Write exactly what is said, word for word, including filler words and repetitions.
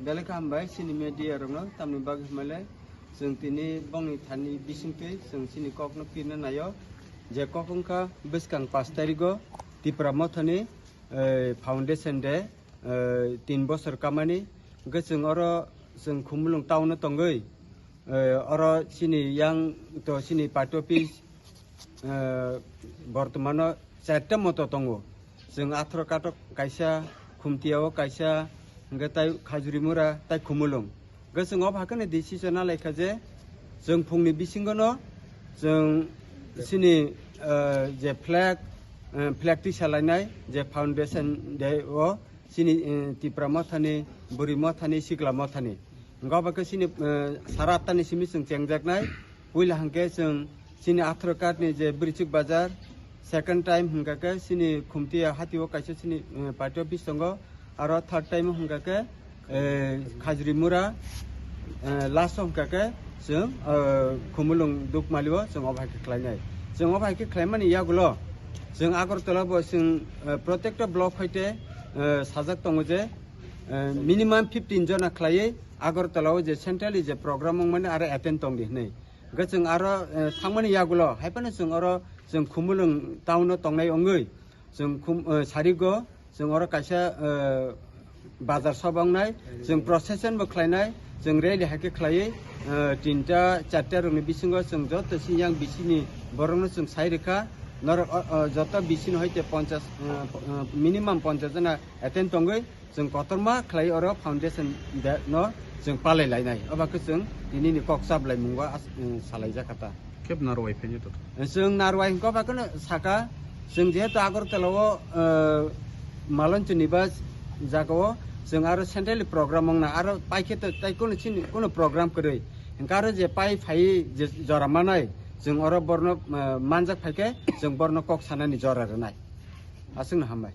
Belai khe hambai chini media rokno, tamni bagwi hwnmale chwng tini bongni thani bisingtwi chwng chini kokno pirna naio, je kok wngkha bwskang pash tarigo Tipra Mothani, eh, foundation day, eh, tin bosor kamani. Hwnkhe chwng oro chwng Khumulwng town o tongwi, eh, oro chini yang to chini party office, eh, bortomano charta moto tongo. Chwng Athro Katok kaisa, Khumtiao kaisa, hwnkhe tai Khajurimura, tai Khumulwng. Hwnkhe chwng o bahakheno decision nalaikha je chwng phungni bisingono chwng chini, eh, je flag, eh, flag tisalainai je foundation day o chini, eh, Tipra Mothani, Bwrwi Mothani, Sikla Mothani. Hwnkhe obo khe chini, eh, sara attani simi chwng chengjaknai. Puila hwnkhe chwng chini Athro Katni je Brichik Bazar, second time hwnkha khe chini Khumtia hatio kaisa chini, eh, party office tongo, aro third time hwnkha khe, eh, Khajrimura, eh, last hwnkha khe chwng, eh, Khumulwng Dukmalio chwng obo hai khe khlainai. Chwng obo hai khe khlaimani yagulo chwng Agartala bo chwng, eh, protekta block hoite, eh, sajak tongo je, eh, minimum fifteen jona khlaiwi Agartala o je centrally je program wngmani aro attend tongdi hwnwi. Hwnkhe chwng aro, eh, thangmani yagulo, hai phano chwng oro chwng Khumulwng town o tongnai wngwi, chwng Khum-, eh, sarigo, chwng oro kaisa, eh, bazar soba wngnai, chwng procession bo khlainai, chwng rally hai khe khlaiwi, eh, tinta, charta rokni bisingo chwng joto sini yang bisini borokno chwng sai rwkha, norok, o, o, joto bisini hoite ponchas, eh, po-, eh, minimum ponchas jona attend tongwi, chwng kotorma khlai oro foundation day no chwng palai lainai. Oba khe chwng tinini kok chablai mungo as-, mm, salai jakha ta. Khe narwai phainai to? Chwng narwai hwnkhe oba kheno saka, chwng jehetu Agartala o, eh, Maloncho Nibas jaga o chwng aro centrally program wngna aro pai khe to tai kono chini kono program kwrwi. Hwnkhe aro je pai phai je jora manai chwng oro borno, eh, manjak phai khe chwng borno kok sanani jora rwnai. Aswkno hambai.